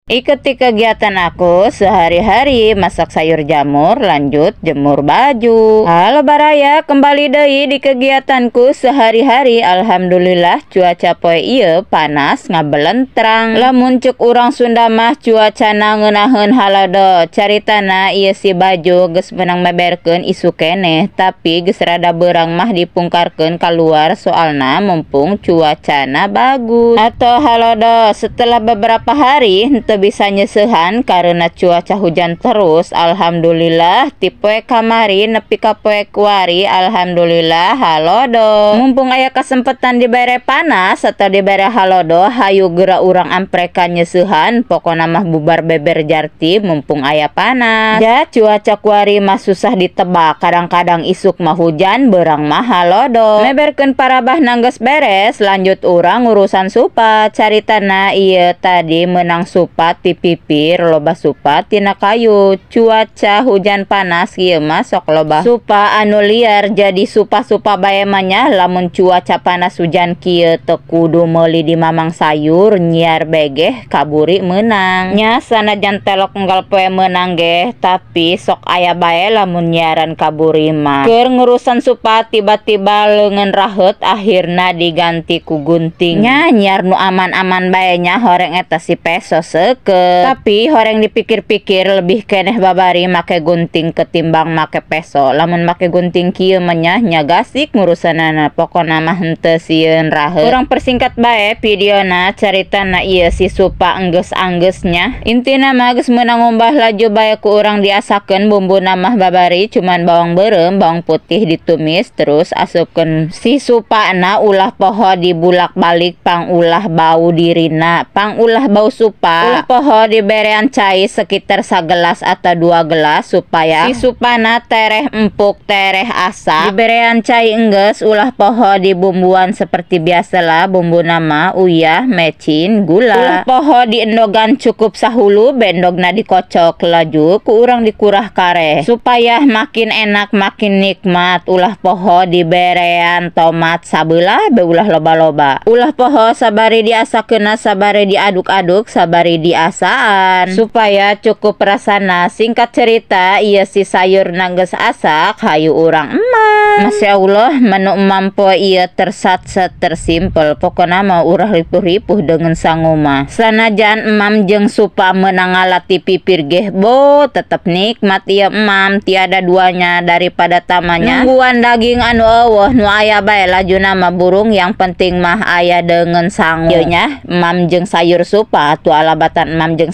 Ikuti kegiatan aku sehari-hari, masak sayur jamur, lanjut jemur baju. Halo Baraya, kembali deui di kegiatanku sehari-hari. Alhamdulillah, cuaca poe ieu panas ngabelentrang. Lamun cek urang Sunda mah, cuacana ngeunaheun halodo. Caritana ieu si baju geus meunang meberkeun isuk keneh, tapi geus rada beurang mah dipungkarkeun keluar, soalna mumpung cuacana bagus. Atau halodo setelah beberapa hari henteu bisa nyeusehan karena cuaca hujan terus. Alhamdulillah, ti poe kamari nepi ka poe kuari, alhamdulillah halodo. Mumpung aya kesempatan dibere panas atau dibere halodo, hayu geura urang amprekan nyeusehan. Pokona mah bubar beber jarti mumpung aya panas ya. Cuaca kuari mah susah ditebak, kadang-kadang isuk mah hujan, beurang mah halodo. Meberkeun parabah geus beres, lanjut urang urusan supa. Caritana ieu tadi menang supa ti pipir, loba supa tina kayu. Cuaca hujan panas ieu mah sok loba supa anu liar, jadi supa-supa bae mah nya. Lamun cuaca panas hujan kieu teu kudu meuli di mamang sayur, nyiar begeh kaburi meunang nya. Sanajan telok enggal poe meunang ge, tapi sok aya bae lamun nyiaran kaburi mah. Keur ngurusan supa, tiba-tiba leungeun raheut, akhirna diganti ku gunting nya. Nyiar nu aman-aman bae nya, horeng eta si peso seukeut, tapi horeng dipikir-pikir lebih keneh babari make gunting ketimbang make peso. Lamun make gunting kieu mah nya, nya gasik ngurusanana. Pokona mah henteu sieun raheut. Urang persingkat bae videona. Caritana ieu si supa enggeus anggeus nya, intina mah geus meunang ngumbah, laju bae ku urang diasakeun. Bumbuna mah babari cuman bawang beureum, bawang putih ditumis, terus asupkeun si supana. Ulah poho dibulak-balik, pang ulah bau dirina, pang ulah bau supa. Ulah poho diberean cai sekitar sagelas atau 2 gelas supaya si supana tereh empuk, tereh asak. Diberean cai enggeus, ulah poho dibumbuan seperti biasalah. Bumbu nama uyah, mecin, gula. Ulah poho diendogan cukup sahulu, bendogna dikocok, laju ku urang dikurah kareh supaya makin enak, makin nikmat. Ulah poho diberean tomat sabelah be, ulah loba-loba. Ulah poho sabari diasakeunna, sabari diaduk-aduk, sabari diasaan supaya cukup rasana. Singkat cerita, ieu si sayur geus asak, hayu urang emam. Masya Allah, menu emam poe ieu tersat tersimpel. Pokona mah urah ripuh-ripuh dengan sangu mah. Sanajan emam jeung supa meunang ngalat di pipir geh, bo tetep nikmat ieu emam, tiada duanya daripada tamanya nungguan daging anu euweuh. Nu aya bae lajuna mah burung, yang penting mah aya dengan sangu. Ieu nya emam jeung sayur supa tuh alabatan emam jeung